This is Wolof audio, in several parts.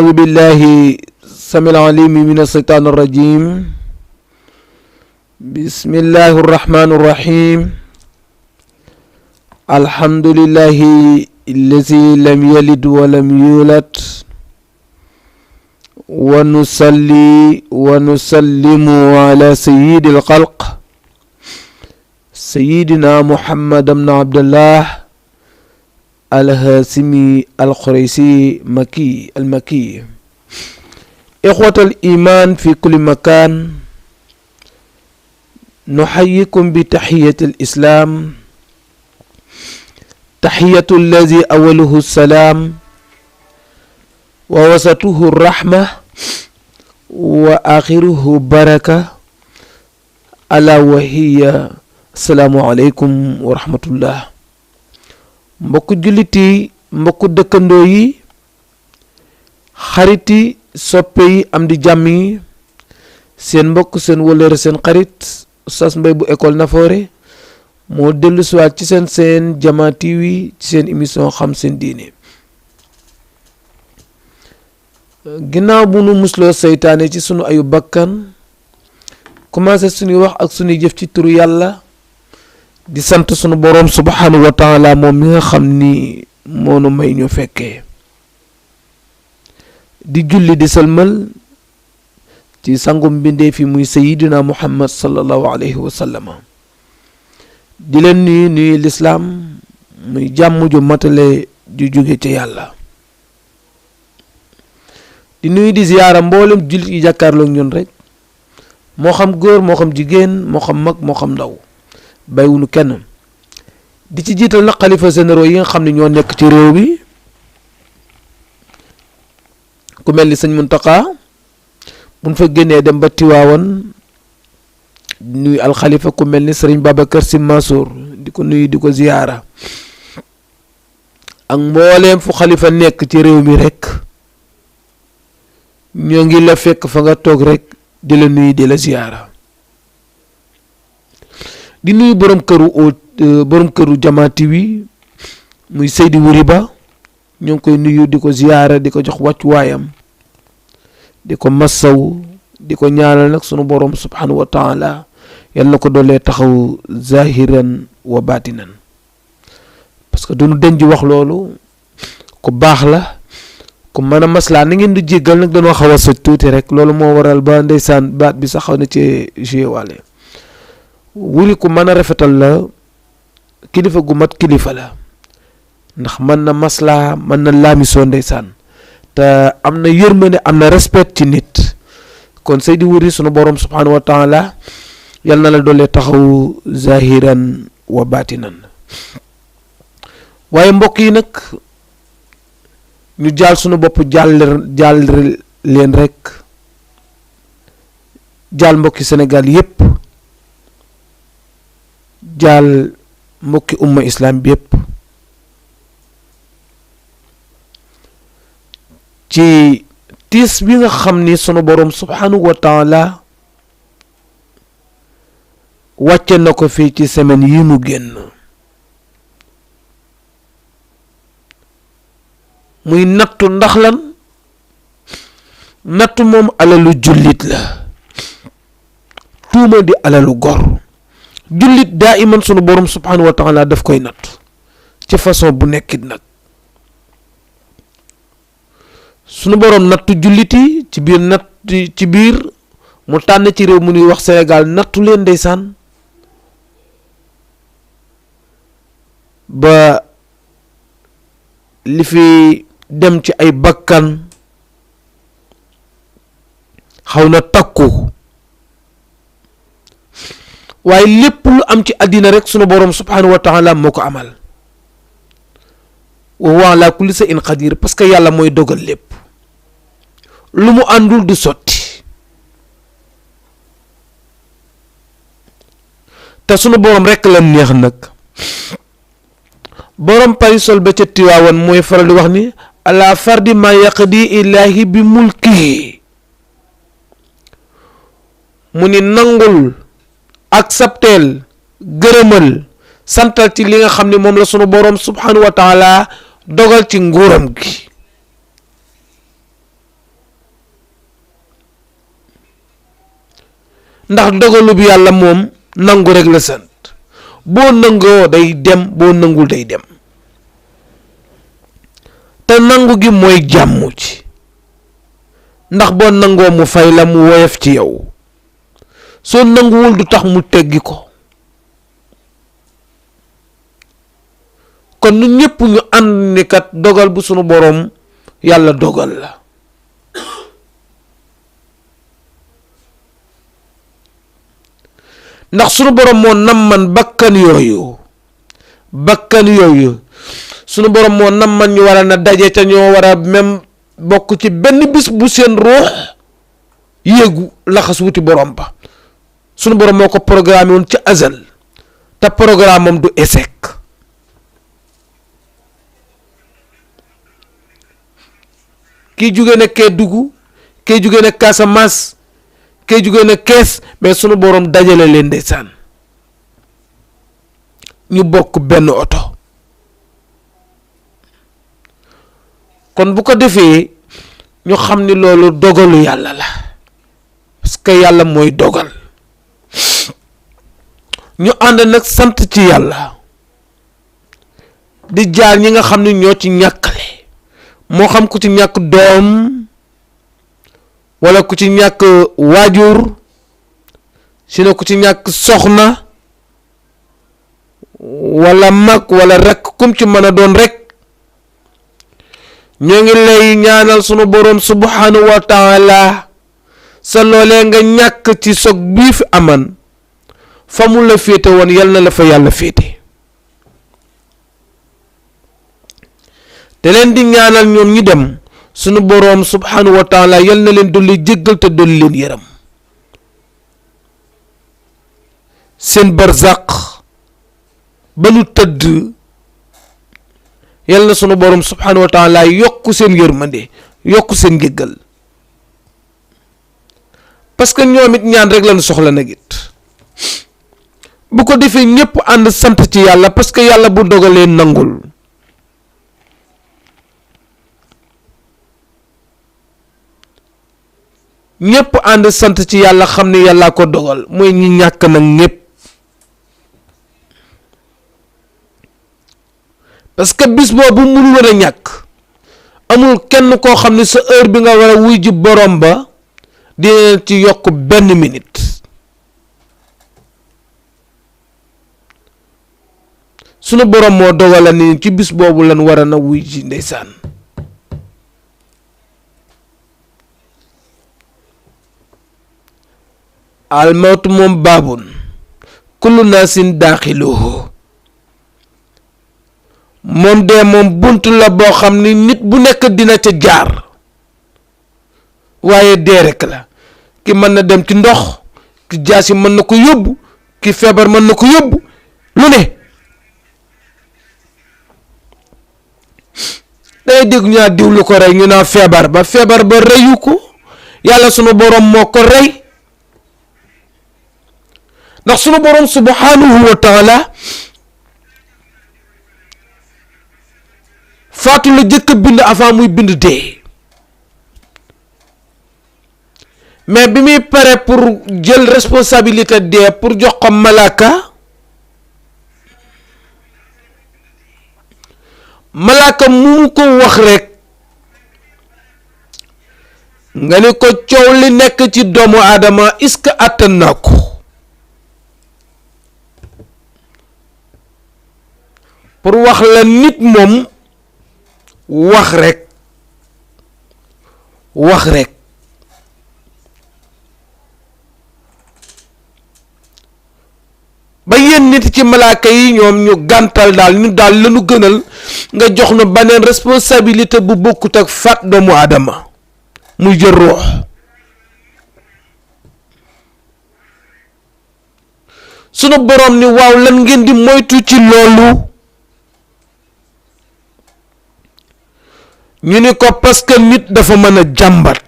أعوذ بالله السميع العليم من الشيطان الرجيم. بسم الله الرحمن الرحيم. الحمد لله الذي لم يلد ولم يولد، ونصلي ونسلم على سيد الخلق سيدنا محمد بن عبد الله الهاشمي القريشي المكي. إخوة الإيمان في كل مكان، نحييكم بتحية الإسلام، تحية الذي أوله السلام ووسطه الرحمة وآخره بركة، ألا وهي السلام عليكم ورحمة الله. mbokku jullit yi, mbokku dëkkandoo yi, xarit yi, soppe yi, am di jàmm yi, seen mbokk, seen wëllëre, seen xarit Oustaz Mbaye bu école Nafoore moo dellu siwaat ci seen Jama TV ci seen émission xam seen diine. ginnaaw bu nu musloo seytaane ci sunu ayu bakkan, commencé suñuy wax ak suñuy jëf ci turu yàlla, di sant sunu boroom subhanahu wa taala moom mi nga xam ni moonu may ñu fekkee, di julli di sëlmal ci sangum bindee fi muy sayidina muhammad sallallahu alayhi wa sallam. di leen nuyu lislaam muy jàmm ju matale ju jóge ci yàlla. di nuyu di ziyaara mboolem jullit yi jàkkaarloog ñun rek, moo xam góor, moo xam jigéen, moo xam mag, moo xam ndaw, bàyyiwunu kenn. di ci jiital nag xalifa généraux yi nga xam ne ñoo nekk ci réew bi, ku mel ni sëñ Muntaqa, buñ fa génnee dem ba Tiwaawan nuyu alxalifa ku mel ni sëriñ Babacar Sy Mansour, di ko nuyu di ko ziyaara, ak mbooleem fu xalifa nekk ci réew mi rek ñoo ngi la fekk fa nga toog rek di la nuyu di la ziyaara. di nuyu borom këru Jama TV muy Seydi Wuri Ba, ñoo ngi koy nuyu di ko ziyaara, di ko jox wàccuwaayam, di ko massaw, di ko ñaanal nag sunu borom subhanahu wa taala yal na ko doolee taxaw zahiran wa batinan, parce que duñu denc wax loolu ku baax la, ku mën a maslaa. na ngeen di jéggal nag dañoo xaw a soj tuuti rek, loolu moo waral ba ndeysaan baat bi sax xaw na ci joué waale. Wuri ku mën a rafetal la, kilifa gu mat kilifa la, ndax mën na maslaa, mën na laamisoo ndeysaan, te am na yërmande, am na respect ci nit. kon Seydi Wuri sunu borom subhanahu wa taala yal na la doolee taxaw zahiran wa batinan. waaye mbokk yi nag, ñu jaal sunu bopp jaal leen rek, jaal mbokki Sénégal yépp, jaal mbokki umma islam bi yépp ci tiis bi nga xam ni sunu boroom subhanahu wa taala wàcce na ko fii ci semaine yi mu génn, muy nattu. ndax lan? nattu moom alalu jullit la, tuuma di alalu gor. jullit daa iman sunu borom subhanahu wa taala daf koy natt ci façon bu nekkit nag. sunu borom nattu jullit yi ci biir mu tànn ci réew mu nuy wax Sénégal, nattu leen ndeysaan ba li fi dem ci ay bakkan xaw na takku. waaye lépp lu am ci àddina rek sunu borom subhanahu wa taala moo ko amal, wa huwa ala kulli shay'in qadir, parce que yàlla mooy dogal lépp, lu mu àndul du sotti. te sunu borom rek la neex nag. borom parisol ba ca Tiwaawan mooy faral di wax ni ala fardi ma yaqdi ilahi bi mulkihi, mu ni nangul, accepteel, gërëmal, santal ci li nga xam ne moom la sunu borom subhanahu wa taala dogal ci nguuram gi. ndax dogalub yàlla moom nangu rek la sant boo nangoo day dem boo nangul day dem te nangu gi mooy jàmm ci ndax boo nangoo mu fay la mu woyof ci yow soo nanguwul du tax mu teggi ko kon ñun ñëpp ñu ànd ni kat dogal bu sunu boroom yàlla dogal la ndax sunu boroom moo namman bakkan yooyu sunu boroom moo namman ñu war a na daje ca ñoo war a même bokk ci benn bis bu seen ruux yéegu laxas wuti boroom ba sunu boroom moo ko programme woon ci azal te programme am du échec kii jóge na Kédougou kii jóge na Casamance kii jóge na Kees mais sunu boroom dajale leen ndeysaan ñu bokk benn oto kon bu ko defee ñu xam ni loolu dogalu yàlla la parce que yàlla mooy dogal ñu ànd nag sant ci yàlla di jaar ñi nga xam ne ñoo ci ñàkkale moo xam ku ci ñàkk doom wala ku ci ñàkk waajur sino ku ci ñàkk soxna wala mag wala rekk kum ci mën a doon rekk ñoo ngi lay ñaanal sunu boroom subhanahu wa taala sa loolee nga ñàkk ci sog bii fi aman fa mu la féete woon yal na la fa yàlla féete te leen di ñaanal ñoom ñi dem sunu boroom subhanahu wa taala yal na leen dolli jéggal te dolli leen yërëm seen barzaq ba nu tëdd yal na sunu boroom subhanahu wa taala yokk seen yërmande yokk seen jéggal parce que ñoom it ñaan rek lañu soxla nag it bu ko defee ñëpp ànd sant ci yàlla parce que yàlla bu dogalee nangul ñëpp ànd sant ci yàlla xam ne yàllaa ko dogal mooy ñi ñàkk nag ñëpp parce que bis boobu mënu woon a ñàkk amul kenn koo xam ne sa heure bi nga war a wuy ji borom ba dina ci yokk benn minute sunu borom moo dogala ni ci bis boobu lan war a na wuy ji ndeysaan almawtu moom baabun kullu naasin daaxiluhu moom dee moom bunt la boo xam ni nit bu nekk dina ca jaar waaye dee rekk la ki mën na dem ci ndox ki jaasi mën na ko yóbbu ki feebar mën na ko yóbbu lu ne day dégg ñu naa diw lu ko rey ñu naa feebar ba reyu ko yàlla sunu boroom moo ko rey ndax sunu boroom subhanahu wa taala faatu la jëkk a bind avant muy bind dee mais bi muy pare pour jël responsabilité dee pour jox ko malaaka mu ko wax rek nga ni ko coow li nekk ci doomu aadama est-ce que attan naa ko pour wax la nit moom wax rek ba yéen nit ci malaaka yi ñoom ñu gàntal daal ñu daal lañu gënal nga jox na beneen responsabilité bu bokkut ak faat doomu aadama muy jël ruux sunu boroom ni waaw lan ngeen di moytu ci loolu ñu ni ko parce que nit dafa mën a jàmbat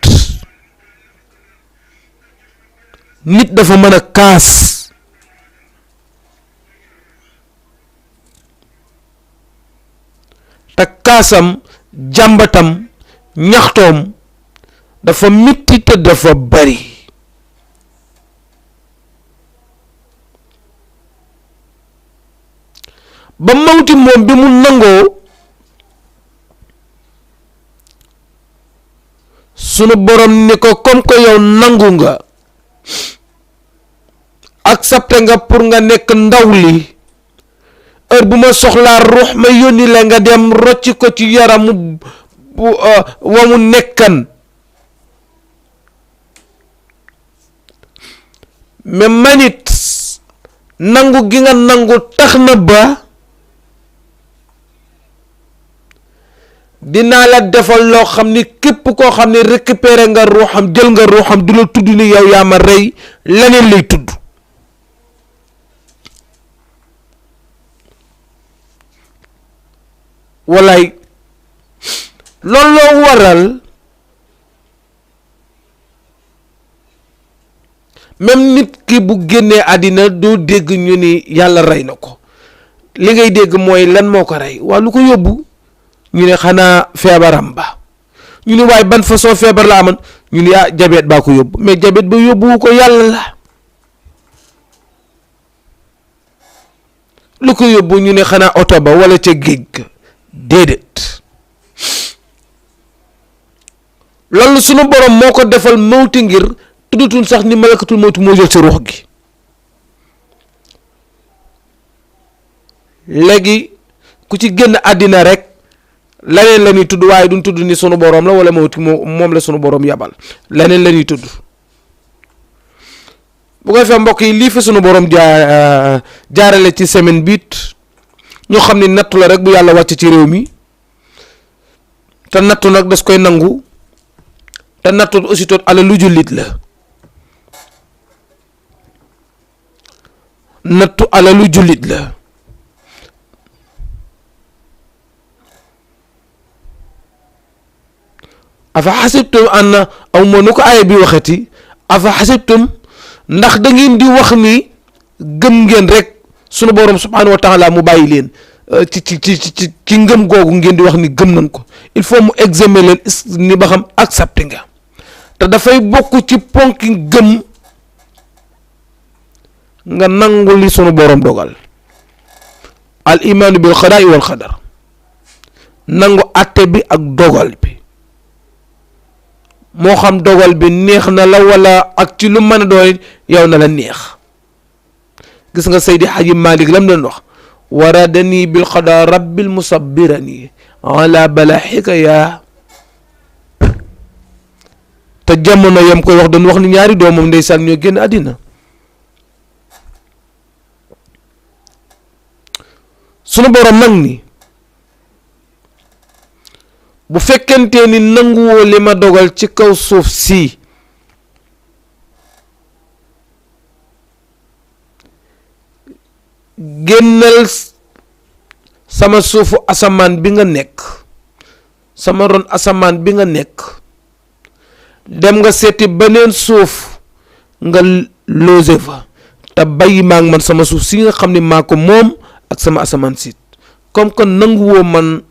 nit dafa mën a kaas te kaasam jàmbatam ñaxtoom dafa mitti te dafa bari ba mawti moom bi mu nangoo sunu borom ni ko comme que yow nangu nga accepté nga pour nga nekk ndaw li heure bu ma soxlaa ruux ma yónni la nga dem rocci ko ci yaramu wa mu nekkan mais manit nangu gi nga nangu tax na ba dinaa la defal loo xam ni képp koo xam ne récupéré nga ruuxam jël nga ruuxam du la tudd ni yow yaa ma rey leneen lay tudd walaay loolu loo waral même nit ki bu génnee àddina doo dégg ñu ni yàlla rey na ko li ngay dégg mooy lan moo ko rey waa lu ko yóbbu ñu ne xanaa feebaram ba ñu ne waaye ban façon feebar la amoon ñu ne diabète baa ko yóbbu mais diabète ba yóbbuwu ko yàlla la lu ko yóbbu ñu ne xanaa oto ba wala ca géej ga déedéet loolu sunu borom moo ko defal mawti ngir tuddutul sax ni malakatul mawti moo jël sa ruux gi léegi ku ci génn àddina rek leneen la ñuy tudd waaye duñ tudd ni sunu borom la wala mawti moom la sunu borom yabal leneen la ñuy tudd bu ko defee mbokk yi lii fi sunu borom jaarale ci semaine biit ñu xam ni nattu la rek bu yàlla wàcc ci réew mi te nattu nag das koy nangu te nattu aussi tot ala lu jullit la nattu ala lu jullit la afa xasibtum an aw moo nu ko aaya bi waxati afa xasibtum ndax da ngeen di wax ni gëm ngeen rek sunu borom subhanahu wa taala mu bàyyi leen ci ngëm googu ngeen di wax ni gëm nañ ko il faut mu examiner leen ni ba xam accepté nga te dafay bokk ci ponki gëm nga nangu li sunu borom dogal al imaanu bil xadaa wal xadar nangu atte bi ak dogal bi moo xam dogal bi neex na la wala ak ci lu mën a doon yow na la neex gis nga Seydi Hadji Malick lam doon wax waradani bil xadaa rabbil musabbirani ala balaxika yaa te jamono yam koy wax doon wax ni ñaari doomam ndeysaan ñoo génn àddina sunu borom nag ni bu fekkente ni nanguwoo li ma dogal ci kaw suuf si génnal sama suufu asamaan bi nga nekk sama ron asamaan bi nga nekk dem nga seeti beneen suuf nga loose fa te bàyyi maa ngi man sama suuf si nga xam ne maa ko moom ak sama asamaan siit comme que nanguwoo man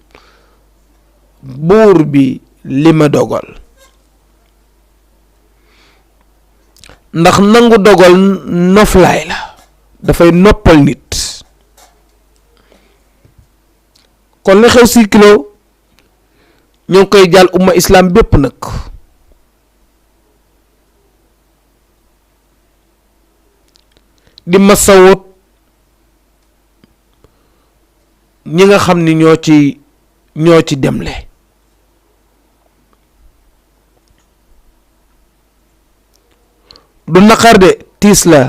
buur bi li ma dogal ndax nangu dogal noflaay la dafay noppal nit kon la xew si kilo ñoo ngi koy jàll umma islam bépp nag di masawut ñi nga xam ni ñoo ci demle du naqar de tiis la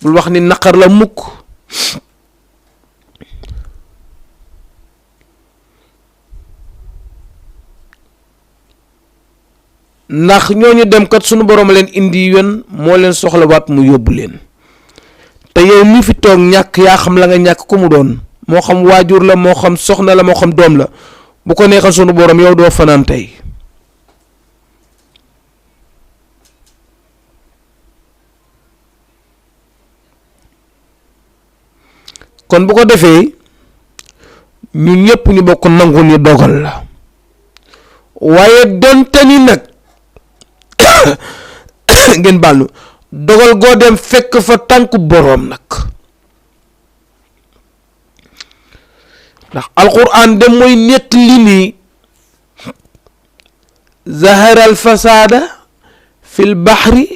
bul wax ni naqar la mukk ndax ñooñu dem kat sunu borom leen indi yoon moo leen soxlawaat mu yóbbu leen te yow mi fi toog ñàkk yaa xam la nga ñàkk ku mu doon moo xam waajur la moo xam soxna la moo xam doom la bu ko neexal sunu borom yow doo fanaan tey kon bu ko defee ñu ñëpp ñu bokk nangu ni dogal la waaye donte ni nag ngeen bàllu dogal goo dem fekk fa tànku boroom nag ndax alquran de mooy nett li ni zahara al fasada fil barri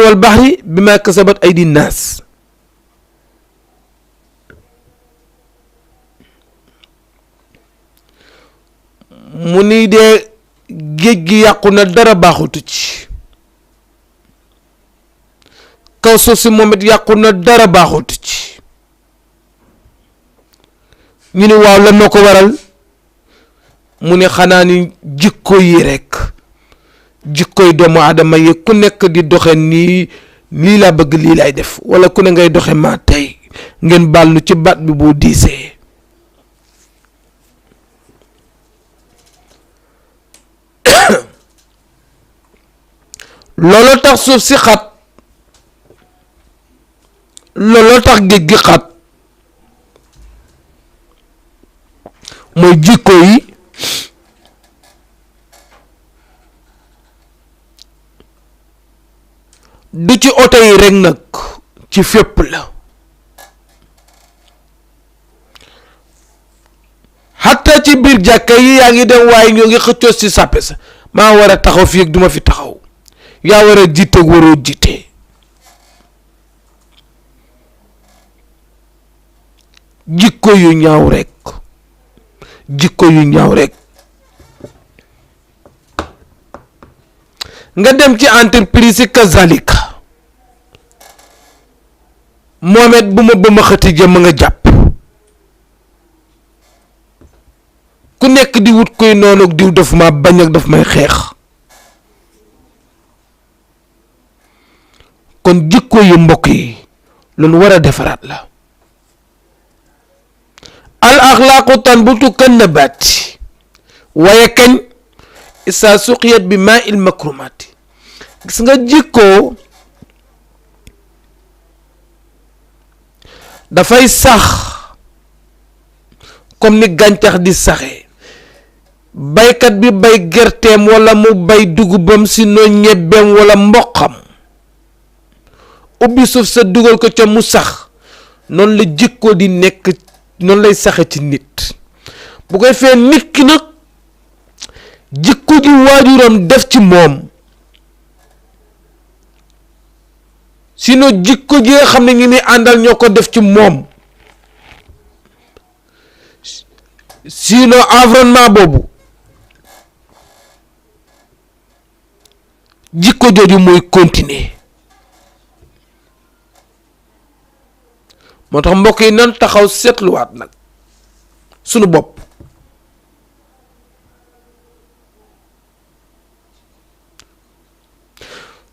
wal bahri bima kasabat aydi nnaas mu ni de géej gi yàqu na dara baaxutu ci kaw suuf si moom it yàqu na dara baaxutu ci ñu ni waaw lan moo ko waral mu ne xanaa ni jikko yi rekk jikkoy doomu aadama yi ku nekk di doxe nii lii laa bëgg lii laay def walla ku ne ngay doxe maa tey ngeen baal nu ci baat bi bu diisee looloo tax suuf si xat looloo tax géej gi xat mooy jikko yi du ci oto yi rekk nag ci fépp la xatta ci biir jàkka yi yaa ngi dem waaye ñoo ngi xëccoo si sàppe sa maa war a taxaw fii ak duma fi taxaw yaa war a jiite waroo jiite jikko yu ñaaw rekk jikko yu ñaaw rekk nga dem ci entreprise yi kazalika moomet bu ma ba ma xëti jëm nga jàpp ku nekk di wut koy noonu ak diw daf ma bañ ak daf may xeex kon jikko yu mbokk yi loolu war a defaraat la al axlaaqu tanbutu kan nabaati waaye kañ isa suqiyat bi maa il makrumaati gis nga jikko dafay sax comme ni gàncax di saxee baykat bi bay gerteem walla mu bay dugubam si no ñebbeem walla mboqam ubbi suuf sa dugal ko ca mu sax noonu la jikko di nekk noonu lay saxe ci nit bu koy fee nit ki nag jikko ji waajuram def ci moom sinon jikko ji nga xam ne ngi ni àndal ñoo ko def ci moom sinon environnement boobu jikko jooju mooy continuer moo tax mbokk yi nan taxaw seetluwaat nag sunu bopp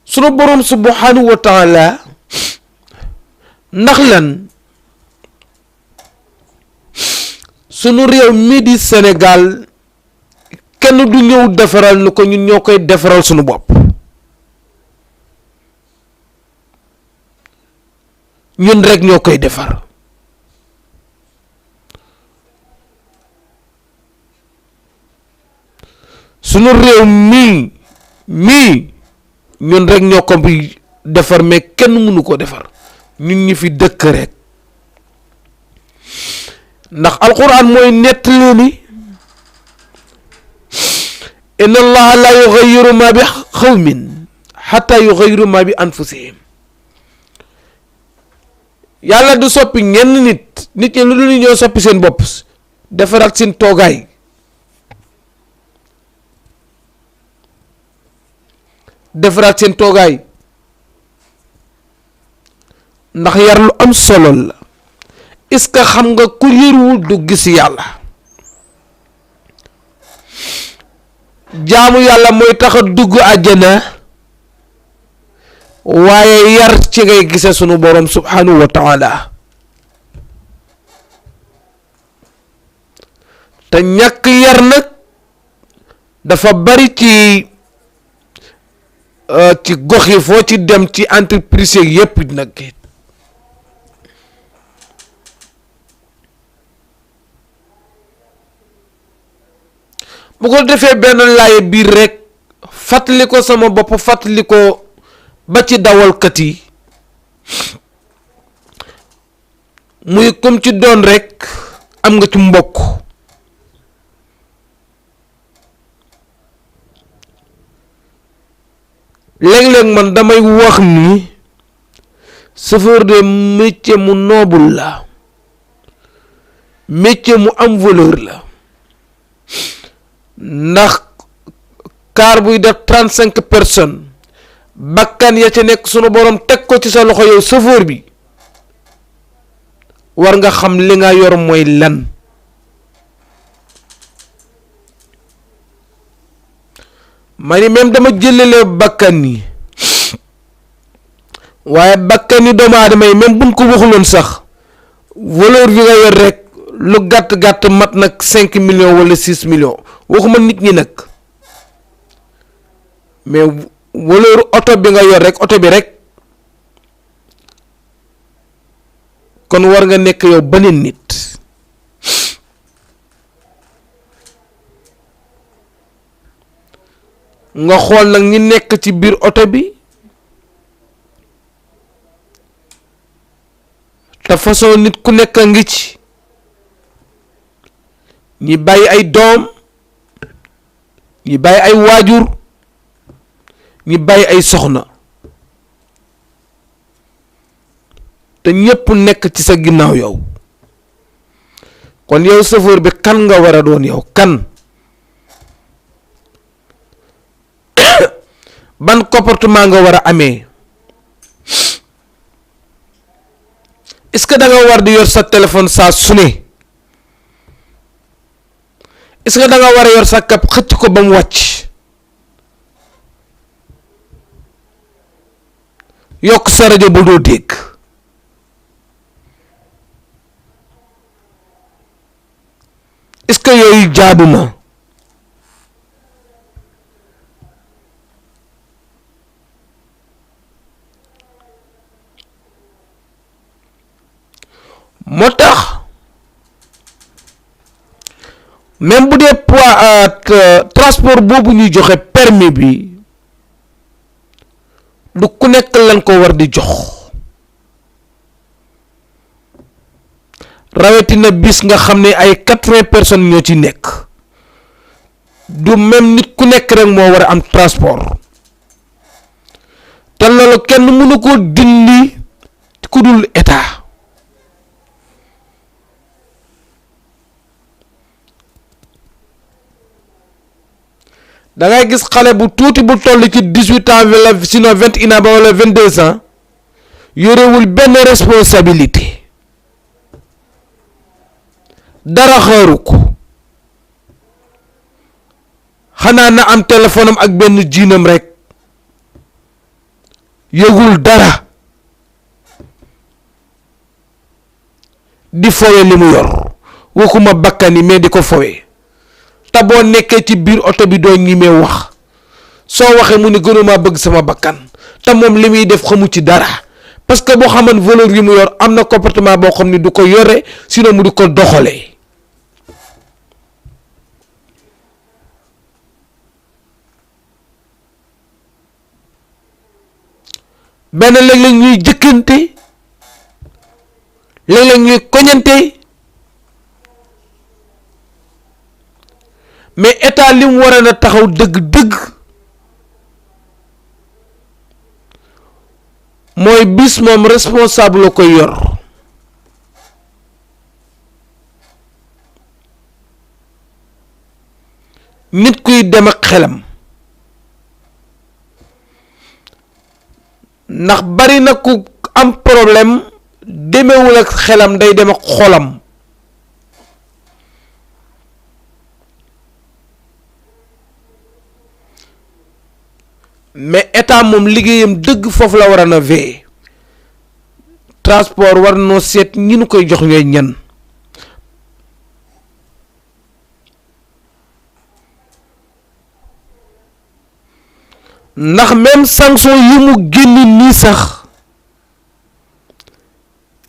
sunu boroom subhanahu wa taala ndax lan sunu réew mi di Sénégal kenn du ñëw defaral nu ko ñun ñoo koy defaral sunu bopp ñun rekk ñoo koy defar sunu réew mii ñun rekk ñoo ko bi defar mais kenn mënu ko defar ñun ñi fi dëkk rekk ndax alquran mooy nettali ni inna allaha la yughayyiru ma bi qawmin hatta yughayyiru ma bi anfusihim yàlla du soppi ñenn nit ñi lu dul ñoo soppi seen bopp defaraat seen toogaay defaraat seen toogaay ndax yar lu am solo la est-ce que xam nga ku yërwul du gis yàlla jaamu yàlla mooy tax a dugg àjjana waaye yar ci ngay gise sunu borom subhanahu wa taala te ñàkk yar nag dafa bari ci gox yi foo ci dem ci entreprise yépp nag bu ko defee benn laaye biir rekk fàttali ko sama bopp fàttali ko ba ci dawalkat yi muy comme ci doon rek am nga ci mbokk léeg-léeg man damay wax ni chauffeur de métier mu noble la métier mu am valeur la ndax car buy def 35 personnes bakkan ya ca nekk sunu borom teg ko ci sa loxo yow chauffeur bi war nga xam li nga yor mooy lan ma ni même dama jëlale bakkan yi waaye bakkan yi doomu aadama yi même buñ ko waxuloon sax valeur bi nga yor rek lu gàtt-gàtt mat nag 5 millions wala 6 millions waxuma nit ñi nag mais valeur oto bi nga yor rek oto bi rek kon war nga nekk yow beneen nit nga xool nag ñi nekk ci biir oto bi te façon nit ku nekk a ngi ci ñi bàyyi ay doom ñi bàyyi ay waajur ñi bàyyi ay soxna te ñépp nekk ci sa ginnaaw yow kon yow chauffeur bi kan nga war a doon yow kan ban comportement nga war a amee est-ce que da nga war di yor sa téléphone saa su ne est-ce que da nga war a yor sa kap xëcc ko ba mu wàcc yokk sa rajo bu doo dégg est-ce que yooyu jaadu na moo tax même bu dee poids transport boobu ñuy joxe permis bi du ku nekk lañ ko war di jox rawatina bis nga xam ne ay 80 personnes ñoo ci nekk du même nit ku nekk rek moo war a am transport te loolu kenn mënu ko dindi ku dul état da ngay gis xale bu tuuti bu toll ci 18 ans wala sinon 21 ans ba wala 22 ans yorewul benn responsabilité dara xaaru ko xanaa na am téléphone am ak benn jiinam rek yëgul dara di fowe li mu yor waxuma bakkan yi mais di ko fowe te boo nekkee ci biir oto bi doo ñimee wax soo waxee mu ne gënuma bëgg sama bakkan te moom li muy def xamu ci dara parce que boo xaman valeur yi mu yor am na comportement boo xam ni du ko yore sinon mu du ko doxalee benn léeg-léeg ñuy jëkkante léeg-léeg ñuy koñante mais état li mu war a na taxaw dëgg-dëgg mooy bis moom responsable la koy yor nit kuy dem ak xelam ndax bari na ku am problème demewul ak xelam day dem ak xolam mais état moom liggéeyam dëgg foofu la war a na veiller transport war noo seet ñi nu koy jox ñooy ñan ndax même sanction yi mu génn nii sax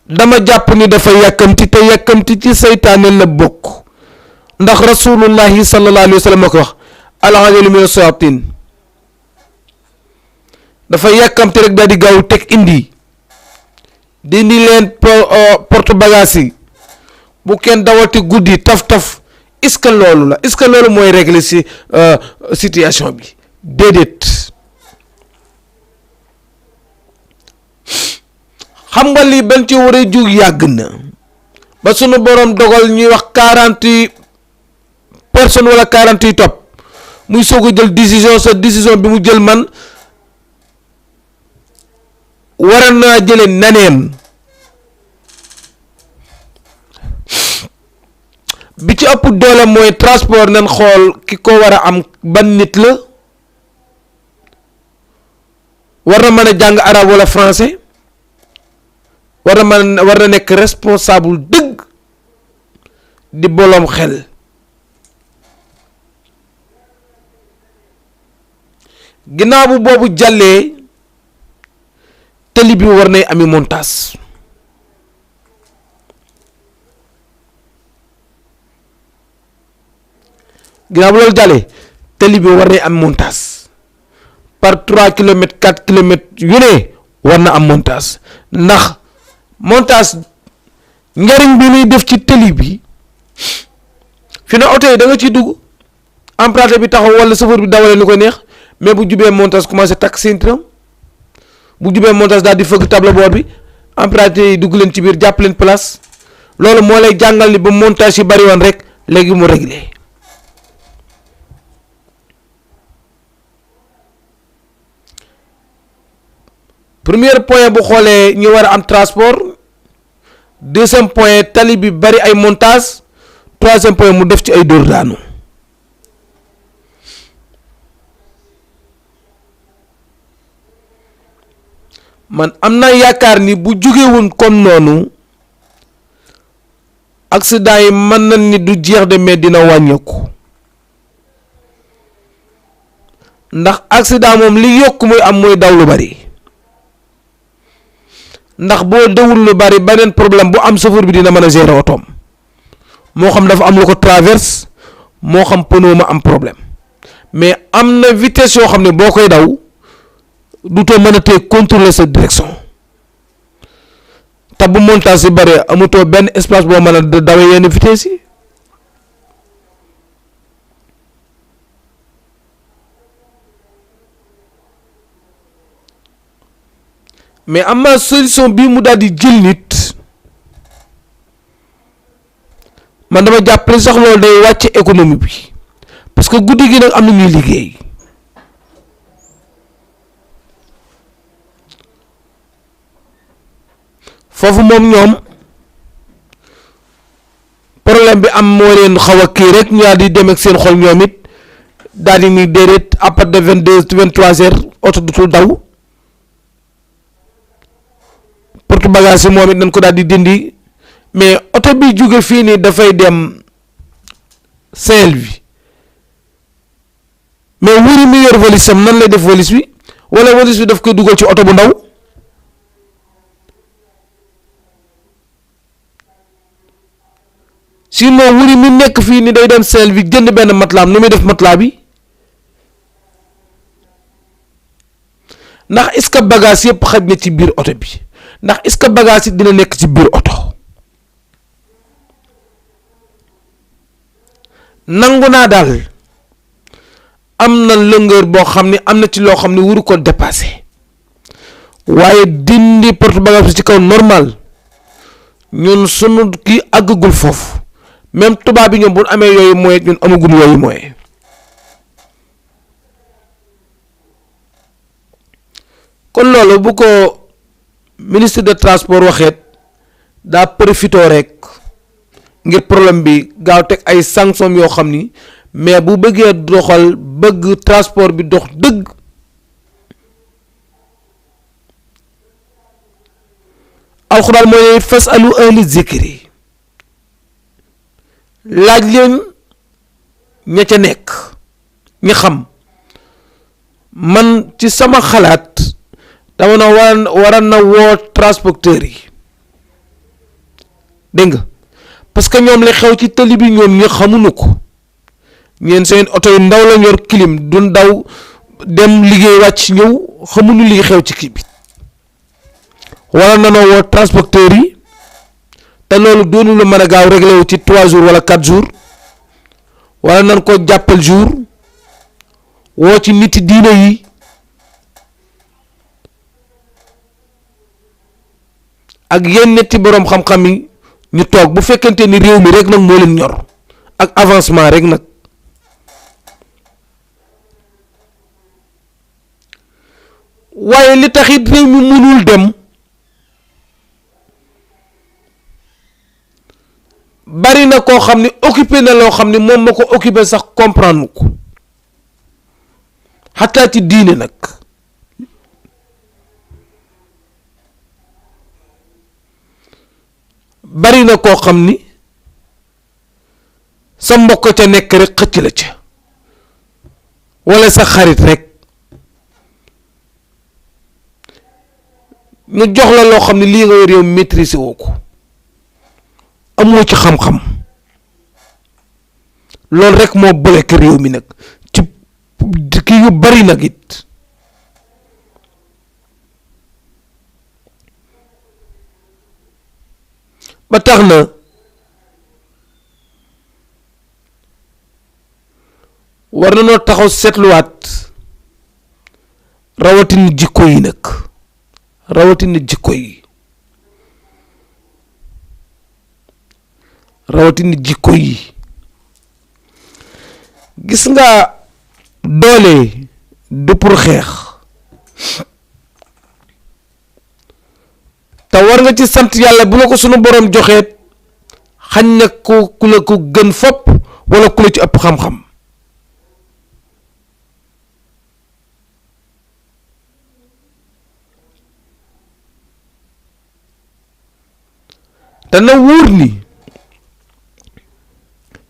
dama jàpp ni dafa yàkkamti te yàkkamti ci seytaane la bokk ndax rasulullahi sallallahu alayhi wa sallam moo ko wax al-ajalu mina shayatin dafa yàkkamti rek daal di gaaw teg indi dindi leen porte bagage yi bu kenn dawati guddi taf est-ce que loolu la est-ce que loolu mooy régler ci situation bi déedéet. xam nga lii ban ci war a jug yàgg na ba sunu borom dogal ñuy wax 40 personnes wala 40 yi topp muy soog a jël décision bi mu jël man war naa jële naneen bi ci ëpp doole mooy transport nañ xool ki ko war a am ban nit la war na mën a jàng arabe wala français war na nekk responsable dëgg di bolom xel ginnaaw bu boobu jàllee tali bi war nay ami montage ginnaaw bu loolu jàllee tali bi war nay am montage par 3 kilomètres 4 kilomètres yu ne war na am montage ndax montage njariñ bi muy def ci tali bi fi na oto yi da nga ciy dugg emprunté bi taxaw wala chauffeur bi dawalee lu ko neex mais bu jubee montage commencé takk seen tram bu jubee montage daal di fëgg tableau bord bi emprunté yi dugg leen ci biir jàpp leen place loolu moo lay jàngal ni ba montage yi bari woon rek léegi mu réglé. premier point bu xoolee ñu war a am transport deuxième point tali bi bari ay montage troisième point mu def ci ay dóor daanu man am na yaakaar ni bu jógewoon comme noonu accident yi mën na ni du jeex de mais dina wàññeeku ndax accident moom li yokk muy am mooy daw lu bari ndax boo dawul lu bari beneen problème bu am chauffeur bi dina mën a gérer otoom moo xam dafa am lu ko traverse moo xam pneu ma am problème mais am na vitesse yoo xam ne boo koy daw dutoo mën a tee contrôler sa direction te bu montage si bari amutoo benn espace boo mën a dawee yenn vitesse yi mais am na solution bii mu daal di jël nit man dama jàppale sax loolu day wàcce économie bi parce que guddi gi nag am na ñuy liggéey foofu moom ñoom problème bi am moo leen xaw a kii rek ñu daal di dem ak seen xol ñoom it daal di ni déedéet à partir de 22-23 heures oto dutul daw porte bagage yi moom it nañ ko daal di dindi mais oto bi jóge fii nii dafay dem Saint-Louis mais wuri mi yor valise am nan lay def valise bi wala valise bi daf koy dugal ci oto bu ndaw sinon wuri mi nekk fii ni day dem Saint-Louis jënd benn matelas nu muy def matelas bi ndax est-ce que bagage yëpp xaj na ci biir oto bi ndax est-ce que bagage yi dina nekk ci biir oto nangu naa daal am na longueur boo xam ne am na ci loo xam ne wuru ko dépasser waaye dindi porte bagage bi ci kaw normal ñun sunu kii àggagul foofu même tubaab bi ñoom bu amee yooyu mooy ñun amagul yooyu mooy kon loolu bu ko ministre de transport waxeet daa profité rek ngir problème bi gaaw teg ay sanctions yoo xam ni mais bu bëggee doxal bëgg transport bi dox dëgg alxuraan mooy fasalu ahli zikri laaj leen ña ca nekk ñi xam man ci sama xalaat dama na waran na woo transporteurs yi dégg nga parce que ñoom la xew ci tali bi ñoom ñi xamuñu ko ñeen seen oto yu ndaw la ñor clim du ndaw dem liggéey wàcc ñëw xamuñu li xew ci kii bi wala nanoo woo transporteurs yi te loolu doonu lu mën a gaaw réglé wu ci 3 jours wala 4 jours wala nan ko jàppal jour woo ci niti diine yi ak yenn nit ci boroom xam-xam yi ñu toog bu fekkente ni réew mi rek nag moo leen ñor ak avancement rek nag waaye li taxit réew mi mënul dem bari na koo xam ni occupé na loo xam ni moom ma ko occupé sax comprendre ko xataa ci diine nag bari na koo xam ni sa mbokk ca nekk rek xëcc la ca walla sa xarit rek ñu jox la loo xam ne lii nga réew maîtriser woo ko amoo ci xam-xam loolu rek moo bloqué réew mi nag ci kii yu bari nag it ba tax na war na noo taxaw seetluwaat rawatina jikko yi nag rawatina jikko yi rawatina jikko yi gis nga doole du pour xeex te war nga ci sant yàlla bu la ko sunu borom joxeet xañ na ku la ko gën fopp wala ku la ci ëpp xam-xam te na wóor ni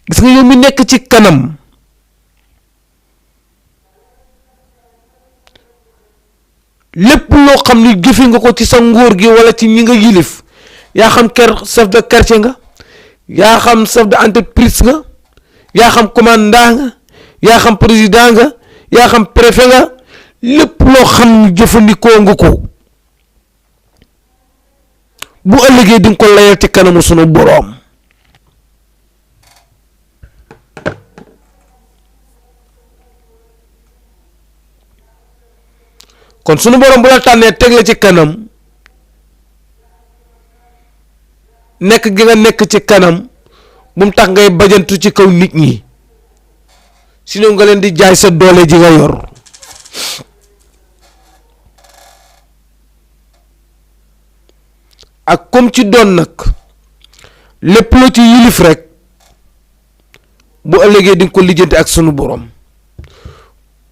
gis nga yow mi nekk ci kanam lépp loo xam ni jëfe nga ko ci sa nguur gi wala ci ñi nga yilif yaa xam chef de quartier nga yaa xam chef de entreprise nga yaa xam commandant nga yaa xam président nga yaa xam préfet nga lépp loo xam ni jëfandikoo nga ko bu ëllëgee di nga ko layal ci kanamu sunu boroom kon sunu boroom bu la tànnee teg la ci kanam nekk gi nga nekk ci kanam bu mu tax ngay bajantu ci kaw nit ñi sinon nga leen di jaay sa doole ji nga yor ak comme ci doon nag lépp loo ci yilif rek bu ëllëgee di nga ko lijjanti ak sunu borom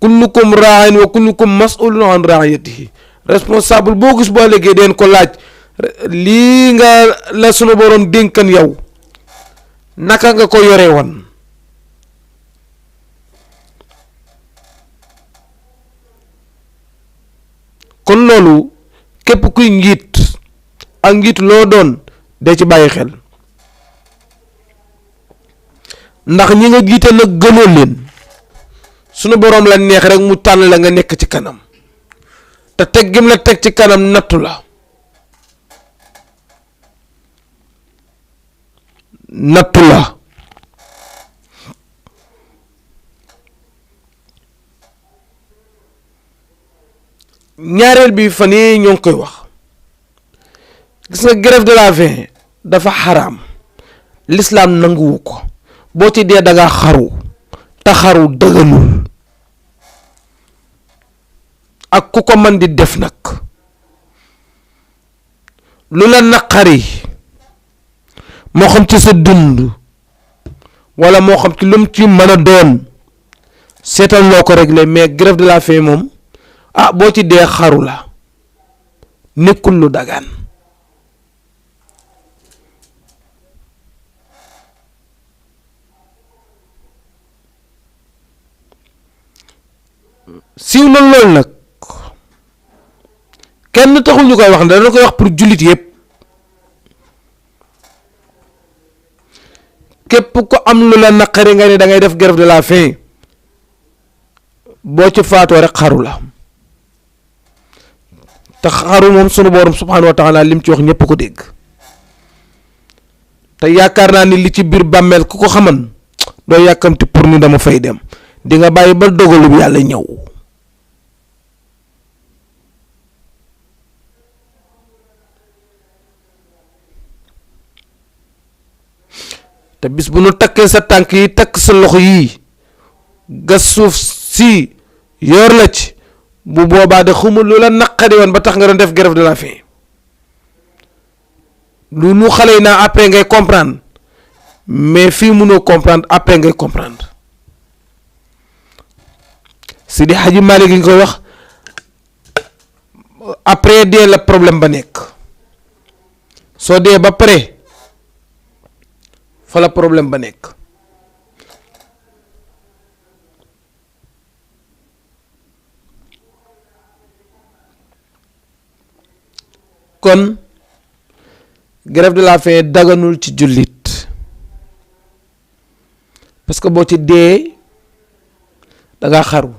kullukum raain wa kullukum mas'ulun an raayatihi responsable boo gis bu ëllëgee deen ko laaj lii nga la sunu borom dénkan yow naka nga ko yore woon kon loolu képp kuy njiit ak njiit loo doon dee ci bàyyi xel ndax ñi nga jiite nag gënoo leen sunu boroom la neex rek mu tànn la nga nekk ci kanam te teg gim la teg ci kanam nattu la ñaareel bi fan yii ñoo ngi koy wax gis nga grève de la faim dafa xaraam l'islam nanguwu ko boo ci dee danga xaru te xaru dëgganul ak ku ko mën di def nag lu la naqari moo xam ci sa dund wala moo xam ci lu mu ci mën a doon seetal loo ko réglé mais grève de la faim moom boo ci dee xaru la nekkul lu dagaan siiw na loolu nag kenn taxul ñu koy wax dana koy wax pour jullit yépp képp ko am lu la naqari nga ne da ngay def grève de la faim boo ci faatoo rek xaru la te xaru moom sunu borom subhanahu wa taala lim ci wax ñëpp ko dégg te yaakaar naa ni li ci biir bàmmeel ku ko xaman doo yàkkamti pour ni dama fay dem di nga bàyyi ba dogalu bi yàlla ñëw te bis bu nu takkee sa tànk yi takk sa loxo yi gas suuf si yor la ci bu boobaa de xamul lu la naqari woon ba tax nga doon def grève de la faim lu nu xale yi naa après ngay comprendre mais fii mënoo comprendre après ngay comprendre Sidi Hadji Malick gi nga koy wax après dee la problème ba nekk soo dee ba pare fa la problème ba nekk kon grève de la faim daganul ci jullit parce que boo ci dee da nga xaru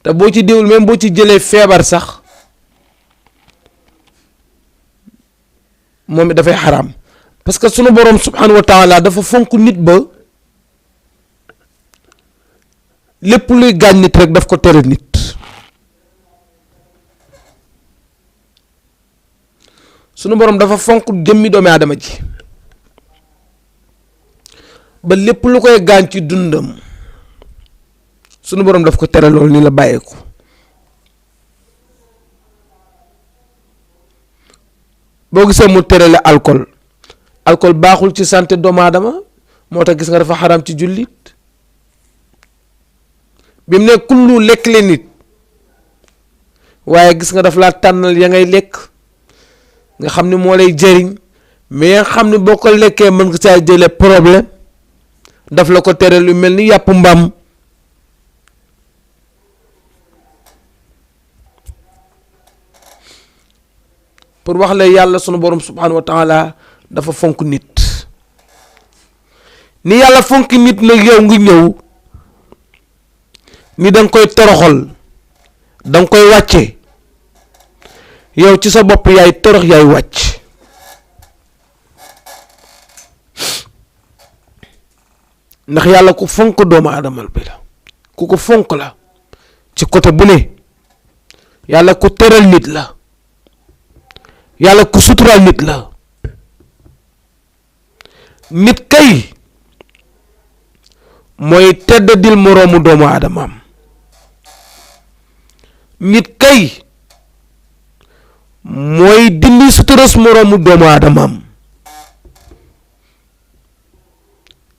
te boo ci deewul même boo ci jëlee feebar sax moom it dafay xaraam parce que sunu borom subhanahu wa taala dafa fonk nit ba lépp luy gaañ nit rek daf ko tere nit sunu borom dafa fonk jëmmi doomi aadama ji ba lépp lu koy gaañ ci dundam sunu borom daf ko tere loolu ni la bàyyeeku boo gisee mu tere la alcool baaxul ci santé doomu aadama moo tax gis nga dafa xaram ci jullit bi mu ne kullu lekk le nit waaye gis nga daf laa tànnal ya ngay lekk nga xam ne moo lay jëriñ mais nga xam ne boo ko lekkee mën nga saa jëlee problème daf la ko tere lu mel ni yàpp mbaam pour wax la yàlla sunu borom subhanahu wa taala dafa fonk nit ni yàlla fonk nit nag yow ngi ñëw ni da nga koy toroxal da nga koy wàcce yow ci sa bopp yaay torox yaay wàcc ndax yàlla ku fonk doomu aadamal bi la ku ko fonk la ci côté bu ne yàlla ku teral nit la yàlla ku suturaal nit la nit kay mooy tedd dil moroomu doomu aadamaam nit kay mooy dindi suturas moroomu doomu aadamaam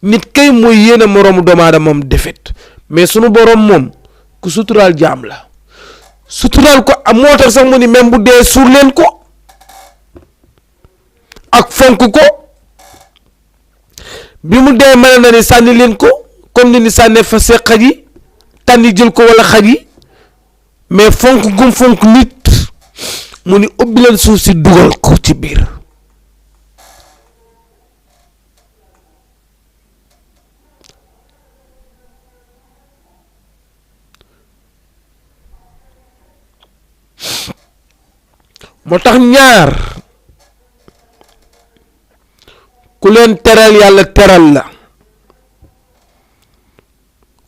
nit kay mooy yéene moroomu doomu aadamaam defet mais sunu boroom moom ku suturaal jaam la suturaal ko am moo tax sax mu ni même bu dee suur leen ko ak fonk ko bi mu dee mel na ni sànni leen ko comme ni sànnee fa see xaj yi tànni jël ko walla xaj yi mais fonk gum fonk nit mu ni ubbi leen suuf si dugal ko ci biir moo tax ñaar ku leen teral yàlla teral la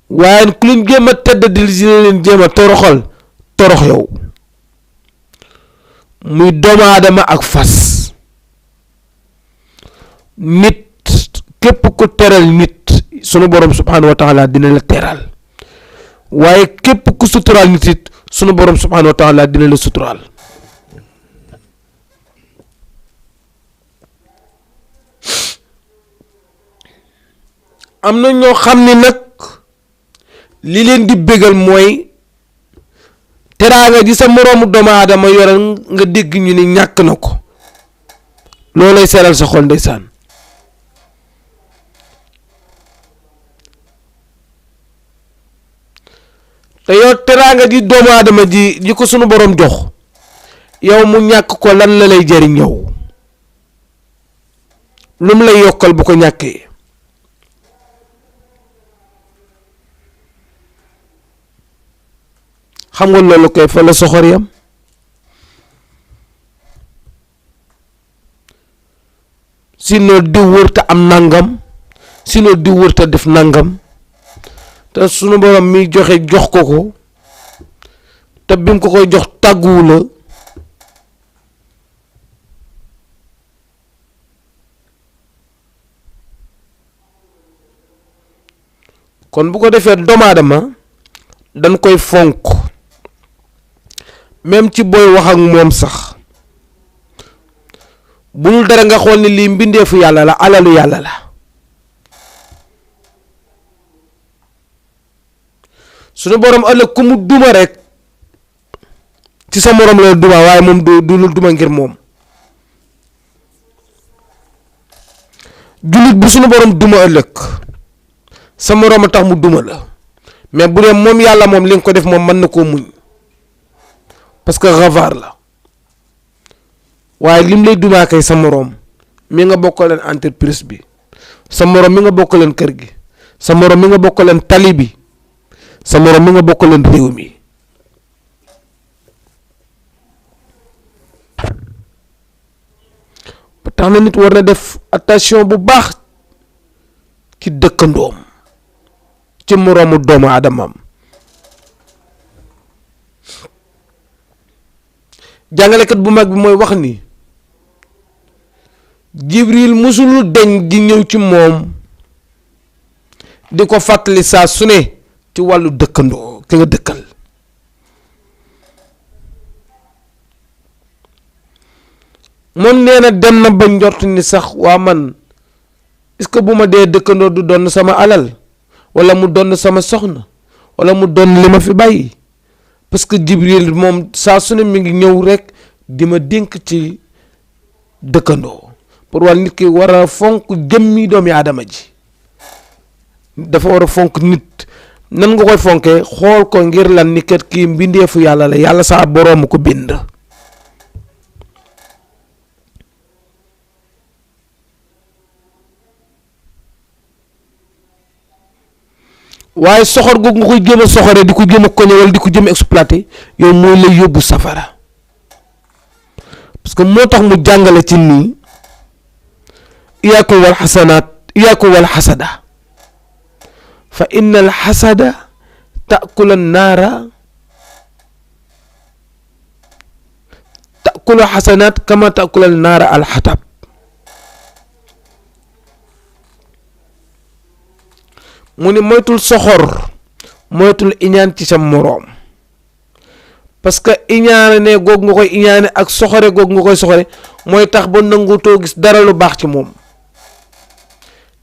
waaye ku leen jéem a tedd di leen jéem a toroxal torox yow muy doomu aadama ak fas nit képp ku teral nit sunu borom subhanahu wa taala dina la teral waaye képp ku suturaal nit it sunu borom subhanahu wa taala dina la suturaal am na ñoo xam ni nag li leen di bégal mooy teraanga ji sa moroomu doomu aadama yoral nga dégg ñu ni ñàkk na ko loolay seeral sa xol ndeysaan te yow teraanga ji doomu aadama ji ko sunu borom jox yow mu ñàkk ko lan la lay jëriñ yow lu mu lay yokkal bu ko ñàkkee xam nga loolu koy fa la soxor yam sinon diw wërta am nangam sinon diw wërta def nangam te sunu borom mi joxe jox ko te bim ko koy jox tàgguwu la kon bu ko defee doomu aadama dañ koy fonk même ci booy wax ak moom sax bu dul dara nga xool ni lii mbindeefu yàlla la alalu yàlla la sunu borom ëllëg ku mu duma rek ci sa morom la duma waaye moom du lu duma ngir moom jullit bu sunu borom duma ëllëg sa morom a tax mu duma la mais bu dee moom yàlla moom li nga ko def moom mën na koo muñ parce que Ghafaar la waaye lim lay dumaa kay sa morom mi nga bokkaleen entreprise bi sa morom mi nga bokkaleen kër gi sa morom mi nga bokkaleen tali bi sa morom mi nga bokkaleen réew mi ba tax na nit war na def attention bu baax ci dëkkandoom ci moroomu doomu aadamam jàngalekat bu mag bi mooy wax ni Jibril musul deñ di ñëw ci moom di ko fàttali saa su ne ci wàllu dëkkandoo ki nga dëkkal moom nee na dem na ba njort ni sax waa man est-ce que bu ma dee dëkkandoo du doon sama alal wala mu doon sama soxna wala mu doon li ma fi bàyyi parce que Jibril moom saa su ne mi ngi ñëw rek di ma dénk ci dëkkandoo pour wàll nit ki war a fonk jëmmi doomi aadama ji dafa war a fonk nit nan nga koy fonkee xool ko ngir lan ni kat kii mbindeefu yàlla la yàlla saa boroom ko bind waaye soxor googu nga koy jéem a soxoree di ko jéem a koñe wala di ko jéem a exploité yow mooy lay yóbbu safara parce que moo tax mu jàngale ci nii iyaakum wal xasanaat iyaakum wal xasada fa inna al xasada taakulu naara taakulu xasanaat kama taakulu naara al xatab mu ni moytul soxor moytul iñaan ci sa moroom parce que iñaane googu nga koy iñaane ak soxore googu nga koy soxore mooy tax ba nangutoo gis dara lu baax ci moom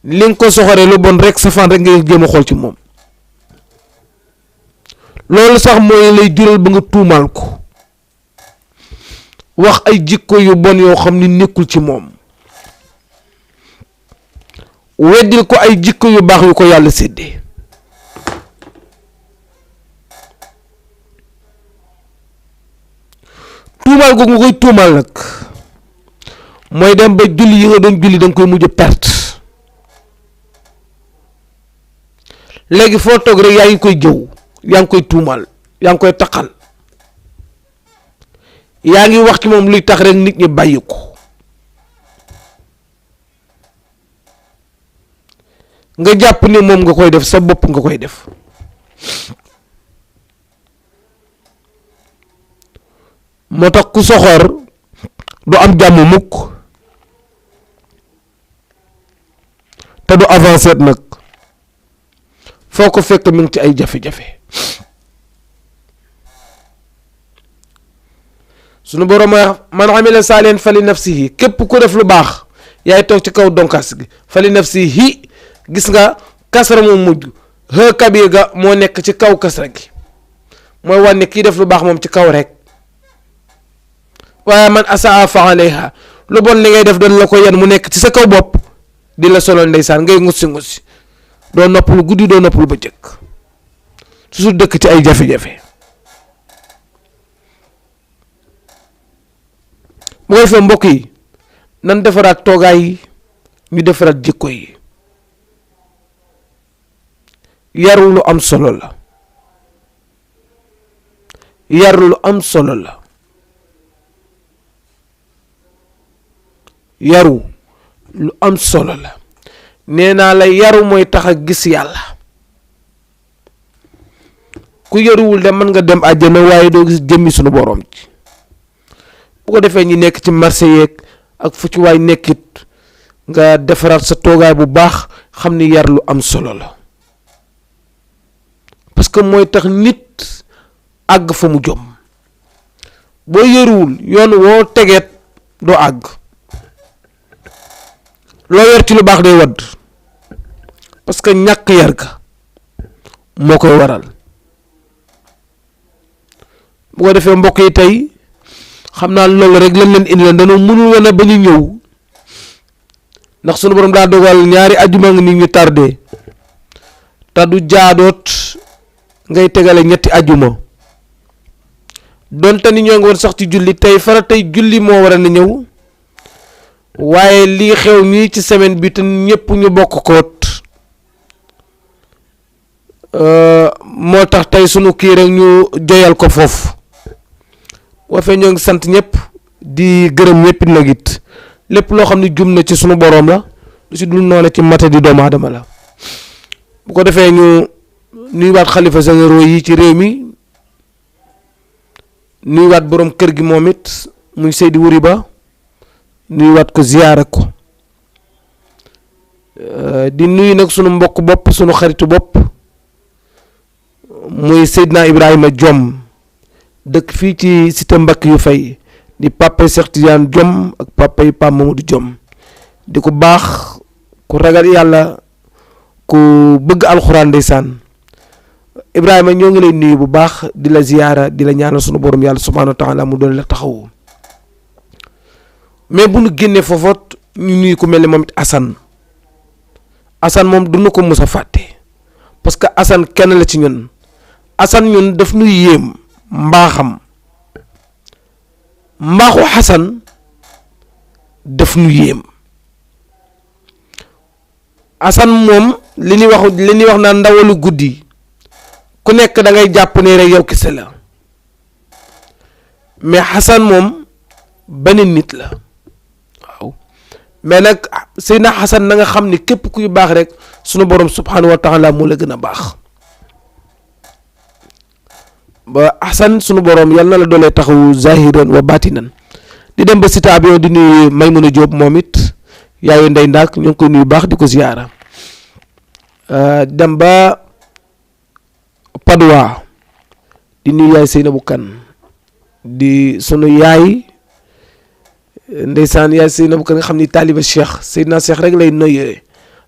li nga ko soxore lu bon rek sa fan rek nga jéem a xool ci moom loolu sax mooy lay jural ba nga tuumaal ko wax ay jikko yu bon yoo xam ni nekkul ci moom weddil ko ay jikko yu baax yu ko yàlla séddee tuumaal googu nga koy tuumaal nag mooy dem ba julli yi nga doon julli danga koy mujj perte léegi foo toog rek yaa ngi koy jëw yaa ngi koy tuumaal yaa ngi koy taqal yaa ngi wax ci moom luy tax rek nit ñi bàyyi ko nga jàpp ni moom nga koy def sa bopp nga koy def moo tax ku soxor du am jàmm mukk te du avancé nag foo ko fekk mi ngi ci ay jafe-jafe sunu borom man amila saalihan fali nafsihi képp ku def lu baax yaay toog ci kaw donkaas gi fali nafsihi gis nga kasra moom mujj xë kabir ga moo nekk ci kaw kasra gi mooy wane kii def lu baax moom ci kaw rek waaye man asaa fa alayha lu bon li ngay def doon la ko yan mu nekk ci sa kaw bopp di la solo ndeysaan ngay ngussi doo noppalu guddi doo noppalu bëccëg su dëkk ci ay jafe-jafe bu ko defee mbokk yi nan defaraat toogaay yi ñu defaraat jikko yi yaru lu am solo la yaru lu am solo la yaru lu am solo la nee naa la yaru mooy tax a gis yàlla ku yaruwul de mën nga dem àjjana waaye doo gis jëmmi sunu borom ci bu ko defee ñi nekk ci marché yeeg ak fu ci waay nekkit nga defaraat sa toogaay bu baax xam ni yar lu am solo la parce que mooy tax nit àgg fa mu jom boo yaruwul yoon woo tegeet doo àgg loo yor ci lu baax day wadd parce que ñàkk yar ga moo koy waral bu ko defee mbokk yi tey xam naa loolu rek lañ leen indi leen dañoo mënul woon a ba ñu ñëw ndax sunu borom daa dogal ñaari ajuma nga ni ñu tardé te du jaadoot ngay tegale ñetti ajuma donte ni ñoo ngi woon sax ci julli tey fara tey julli moo war a na ñëw waaye lii xew nii ci semaine bi te ñëpp ñu bokk koot moo tax tey sunu kii rek ñu joyal ko foofu boo fee ñoo ngi sant ñëpp di gërëm ñëpp nag it lépp loo xam ne jum na ci sunu boroom la lu si dul noonu ci mata di doomu aadama la bu ko defee ñu nuyuwaat xalifa généraux yi ci réew mi nuyuwaat borom kër gi moom it muy Seydi Wuri Ba nuyuwaat ko ziyaara ko di nuyu nag sunu mbokk bopp sunu xaritu bopp muy Seydina Ibrahima Diom dëkk fii ci cité Mbakki yu fay di papa Cheikh Tidiane Diom ak papa yi Pam Mamadou Diom di ko baax ku ragal yàlla ku bëgg alxuraan ndeysaan Ibrahima ñoo ngi lay nuyu bu baax di la ziyaara di la ñaanal sunu borom yàlla subhaanahu wa taala mu doon la taxawu mais bu nu génnee foofoot ñu nuyu ku mel ni moom it Assane moom du nu ko mës a fàtte parce que Assane kenn la ci ñun Assane ñun daf nuy yéem mbaaxam mbaaxu Assane daf nu yéem Assane moom li ñuy wax naan ndawalu guddi ku nekk da ngay jàpp ne rek yow kese la mais Assane moom beneen nit la waaw mais nag Seydina Assane na nga xam ni képp kuy baax rek sunu borom subhanahu wa taala moo la gën a baax ba Assane sunu borom yal na la doolee taxawu zahiran wa batinan di dem ba cité avion di nuyu Maymuna Diop moom it yaayu ndey ndaak ñu ngi koy nuyu baax di ko ziyaara dem ba Padoa di nuyu yaay Seynabou Kane di sunu yaay ndeysaan yaay Seynabou Kane nga xam ni taaliba Cheikh Seydina Cheikh rek lay noyyee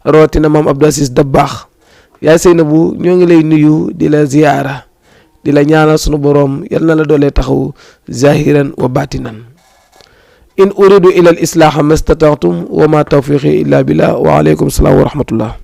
rawatina maam Abdou Aziz Dabakh yaay Seynabou ñoo ngi lay nuyu di la ziyaara di la ñaanal sunu boroom yal na la doolee taxaw zahiran wa batinan in uridu ila al islaha mastata'tum wa ma tawfiqi illa billah wa alaykum salaam wa rahmatullah